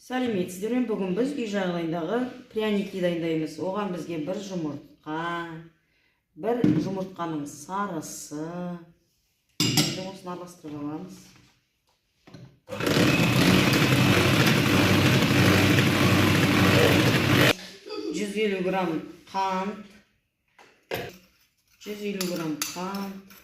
Сәлеметсіздер ме? Бүгін біз үй жағдайындағы пряники дайындаймыз. Оған бізге бір жұмыртқа, бір жұмыртқаның сарысы. Енді осыны араластырып аламыз. 150 грамм қант, 150 грамм қант,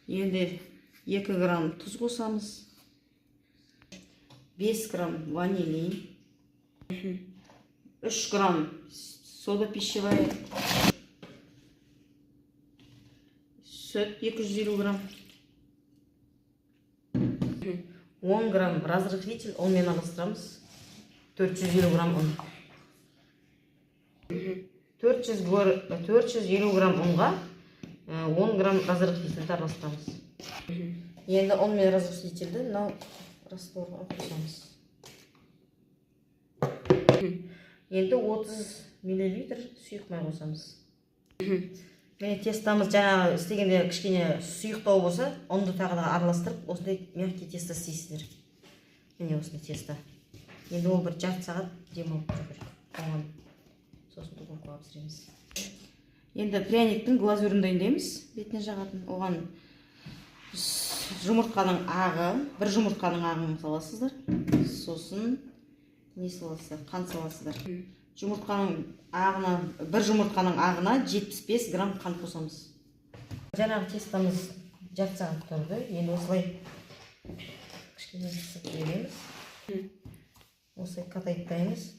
енді 2 грамм тұз қосамыз, 5 грамм ванилин, 3 грамм сода пищевая, сүт 250 грамм, 10 грамм разрыхлитель, онмен араластырамыз. 450 грамм ұн, 450 грамм ұнға 10 грамм разрыхлительді араластырамыз. Енді ұн мен разрыхлительді мынау растворға қосамыз. Енді 30 миллилитр сұйық май қосамыз. Міне, тестомыз жаңағы істегенде кішкене сұйықтау болса, ұнды тағы да араластырып, осындай мягкий тесто істейсіздер. Міне, осындай тесто. Енді ол бір жарты сағат демалып тұру керек оған, сосын духовкаға пісіреміз. Енді пряниктің глазурін дайындаймыз, бетіне жағатын. Оған жұмыртқаның ағы, бір жұмыртқаның ағын саласыздар, сосын не саласыздар? Қант саласыздар. Жұмыртқаның ағына, бір жұмыртқаның ағына 75 грамм қант қосамыз. Жаңағы тестомыз жарты сағат тұрды. Енді осылай кішкене қысып жібереміз, осылай катайттаймыз.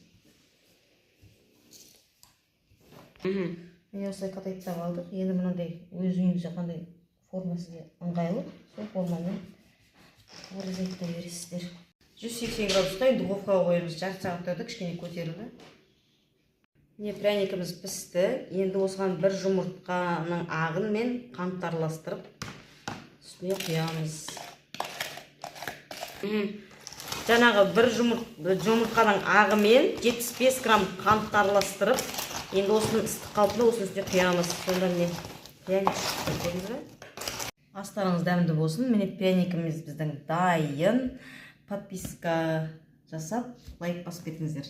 Міне, осылай катайттап алдық. Енді мынандай өз үйіңізде қандай форма сізге ыңғайлы, сол формамен вырезать бересіздер. 180 градуста енді духовкаға қоямыз. Жарты сағат тұрды, кішкене көтерілді. Міне, пряникіміз пісті. Енді осыған бір жұмыртқаның ағын мен қантты араластырып, үстіне құямыз. Жаңағы бір жұмыртқаның ағы мен 75 грамм қантты араластырып, енді осының ыстық қалпында осының үстіне құямыз. Сонда, міне, пряник шықты, көрдіңіз бе? Астарыңыз дәмді болсын! Міне, пряникіміз біздің дайын. Подписка жасап, лайк басып кетіңіздер.